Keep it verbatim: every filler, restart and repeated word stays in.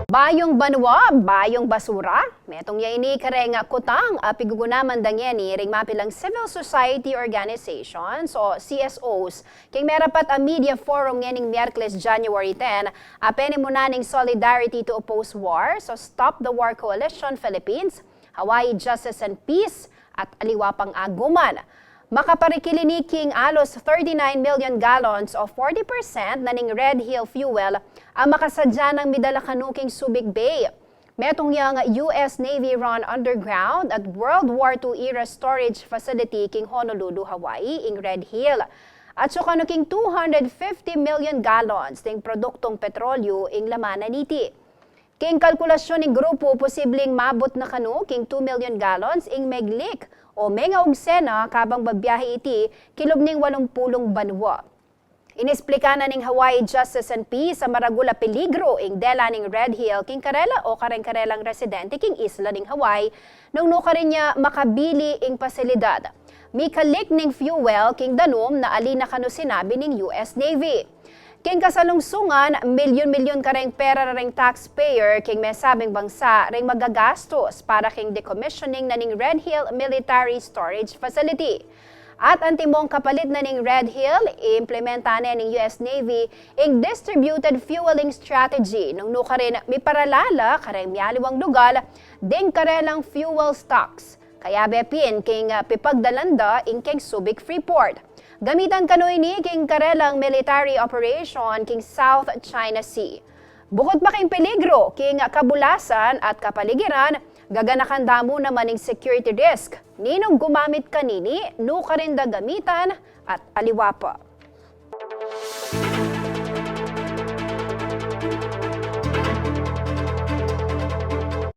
Bayung banua, bayung basura. Metung ya ini kareng kutang a pigugunaman da ngeni ring mapilang civil society organizations o C S Os king merapat a media forum ngening Miyerkules, January ten, a penimunan ning Solidarity to Oppose War, so Stop the War Coalition Philippines, Hawaii Justice and Peace, at aliwa pang aguman. Makaparikil ini king alos thirty-nine million gallons o forty percent na ning Red Hill fuel a makasadya nang midala kanu king Subic Bay. Metung yang U S Navy-run underground at World War Two era storage facility king Honolulu, Hawaii, ing Red Hill. At su kanu king two hundred fifty million gallons ding produktung petrolyu ing laman na niti. King kalkulasyun ning grupu, posibleng mabut na kanu king two million gallons ing meg-leak o mengaugse na kabang babiyahe iti king lub ning walumpulung banua. Inesplika na ning Hawaii Justice and Peace a maragul a peligru ing dela ning Red Hill king karela o kareng karelang residente king isla ning Hawaii nung nukarin ya makabili ing pasilidad. Mika-leak ning fuel king danum na ali na kanu sinabi ning U S Navy. King kasalungsungan, milyun-milyun kareng pera na ring taxpayer king mesabing bangsa ring magagastus para king decommissioning na ning Red Hill Military Storage Facility. At antimong kapalit na ning Red Hill, iimplementa ne ning U S Navy ing distributed fueling strategy nung nukarin miparalala kareng mialiwang lugal ding karelang fuel stocks. Kayabe pin king, ah, pipagdalan da ing king Subic Freeport. Gamitan kanu ini king karelang military operation king South China Sea. Bukut pa king peligru king kabulasan at kapaligiran, gaganakan da mu naman ing security risk. Ninung gumamit kanini, nukarin da gamitan, at aliwa pa.